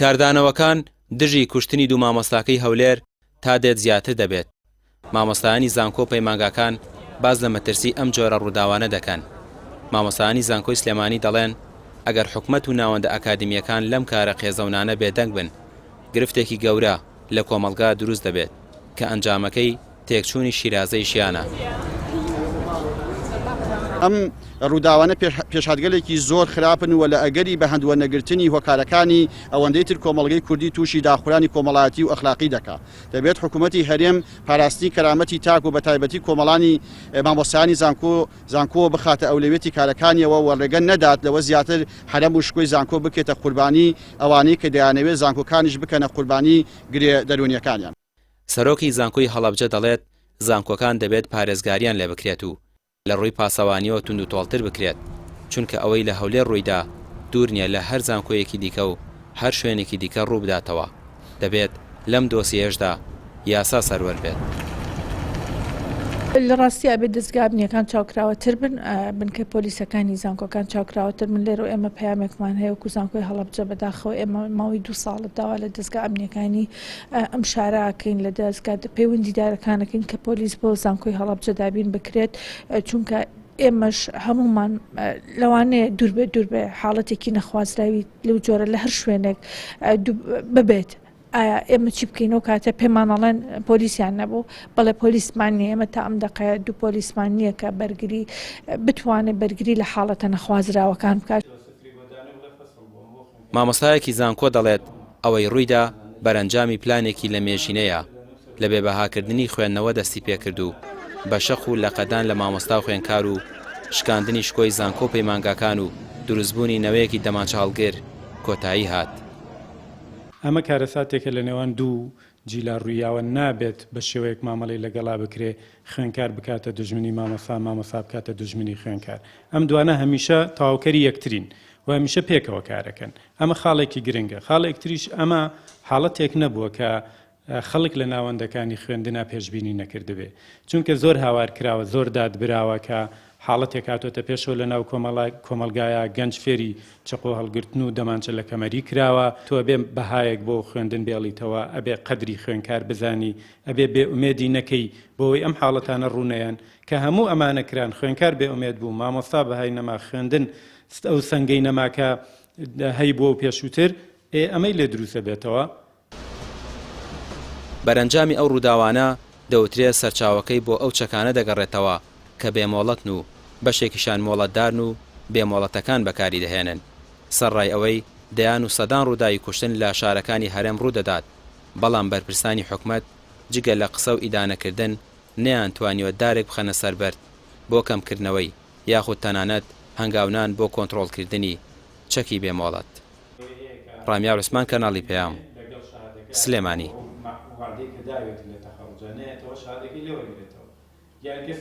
کاردانەوەکان دژی کوشتنی دوو مامۆستاکەی هەولێر تا دێت زیاتر دەبێت، مامۆستایانی زانکۆ و پەیمانگاکان باس لە مەترسی ئەم جۆرە ڕووداوانە دەکەن. مامۆستایانی زانکۆی سلێمانی دەڵێن، ئەگەر حکومەت و ناوەندە ئەکادیمییەکان لەم کارە قێزەونانە بێدەنگ بن، گرفتێکی گەورە لە کۆمەڵگا دروست دەبێت کە ئەنجامەکەی تێکچوونی شیرازەی ژیانە. ئەم ڕووداوانە پێشهاتگەلێکی زۆر خراپن و لە ئەگەری بە هەند وەرنەگرتنی هۆکارەکانی ئەوەندەی تر کۆمەڵگەی کوردی تووشی داخورانی کۆمەڵایەتی و ئەخلاقی دەکا. دەبێت حکوومەتی هەرێم پاراستنی کەرامەتی تاک و بەتایبەتی کۆمەڵانی مامۆستایانی زانکۆ زانکۆوە بخاتە ئەولەویەتی کارەکانیەوە و ڕێگە نەدات لەوە زیاتر حەرەم و شکۆی زانکۆ بکرێتە قوربانی ئەوانەی کە دەیانەوێت زانکۆکانیش بکەنە قوربانی گرێ دەروونیەکانیان. سەرۆکی زانکۆی هەڵەبجە دەڵێت، زانکۆکان دەبێت پارێزگاریان لێبکرێت و لە ڕووی پاسەوانییەوە توندوتۆڵتر بکرێت، چونکە ئەوەی لە هەولێر ڕوویدا دوور نییە لە هەر زانکۆیەکی دیکە و هەر شوێنێکی دیکە ڕووبداتەوە، دەبێت لەم دۆسیەیەشدا یاسا سەروەر بێت. لە ڕاستیا ئەبێت دەزگا ئەمنییەکان چاوکراوەتر بن، بنکە پۆلیسەکانی زانکۆکان چاوکراوەتر بن، لێرەوە ئێمە پەیامێکمان هەیە وەکو زانکۆی هەڵەبجە، بەداخەوە ئێمە ماوەی دوو ساڵە داوا لە دەزگا ئەمنییەکانی ئەم شارە ئەکەین لە دەزگا پەیوەندیدارەکان ئەکەین کە پۆلیس بۆ زانکۆی هەڵەبجە دابین بکرێت چونکە ئێمەش هەمومان لەوانەیە دووربێ دووربێ حاڵەتێکی نەخوازراوی لەو جۆرە لە هەر شوێنێک ببێت ئایا ئێمە چی بکەین و کاتە پێمانەڵێن پۆلیسیان نەبوو بەڵێ پۆلیسمان نییە ئێمە تا ئەم دقەیە دوو پۆلیسمان نییە کە بەرگری بتوانێت بەرگری لە حاڵەتە نەخوازراوەکان بکات. مامۆستایەکی زانکۆ دەڵێت، ئەوەی ڕوویدا بەرەنجامی پلانێکی لەمێژینەیە، لە بێبەهاکردنی خوێندنەوە دەستیپێکرد و بە شەق و لەقەدان لە مامۆستا و خوێندکار و شکاندنی شکۆی زانکۆ و پەیمانگاکان و دروستبوونی نەوەیەکی دەمانچەهەڵگر کۆتایی هات. ئەمە کارەساتێکە لە نێوان دوو جیلا ڕوویاوە، نابێت بە شێوەیەک مامەڵەی لەگەڵا بکرێ خوێندکار بکاتە دوژمنی مامۆستا، مامۆستا بکاتە دوژمنی خوێندکار. ئەم دوانە هەمیشە تەواوکەری یەکترین و هەمیشە پێکەوە کارەکەن. ئەمە خاڵێکی گرنگە. خاڵێک تریش ئەمە حاڵەتێک نەبووە کە خەڵک لە ناوەندەکانی خوێندنا پێشبینی نەکردبێ. چونکە زۆر هاوار کراوە، زۆر داد براوە کە حاڵەتێک هاتۆتە پێشەوە لە ناو کۆمەڵگایا گەنج فێری چەقۆ هەڵگرتن و دەمانچە لە کەمەری کراوە. تۆ ئەبێ بەهایەک بۆ خوێندن بێڵیتەوە، ئەبێ قەدری خوێنکار بزانی، ئەبێ بێ ئومێدی نەکەی بۆوەی ئەم حاڵەتانە ڕوونەیەن. کە هەموو ئەمانە کران خوێنکار بێ ئومێد بوو، مامۆستا بەهای نەما، خوێندن ئەو سەنگەی نەما کە هەیبووە و پێشووتر، ئێ ئەمەی لێ دروست ئەبێتەوە. بەرەنجامی ئەو ڕووداوانە دەوترێت سەرچاوەکەی بۆ ئەو چەکانە دەگەڕێتەوە کە بێ مۆڵەتن و بەشێکیشان مۆڵەتدارن و بێ مۆڵەتەکان بەکاری دەهێنن سەرڕای ئەوەی دەیان و سەدان ڕووداوی کوشتن لە شارەکانی هەرێم ڕوودەدات بەڵام بەرپرسانی حکومەت جگە لە قسە و ئیدانەکردن نەیانتوانیوە دارێک بخەنە سەر بەرد بۆ کەمکردنەوەی یاخود تەنانەت هەنگاونان بۆ کۆنتڕۆڵکردنی چەکی بێ مۆڵەت. ڕامیار عوسمان کەناڵی پەیام، سلێمانی.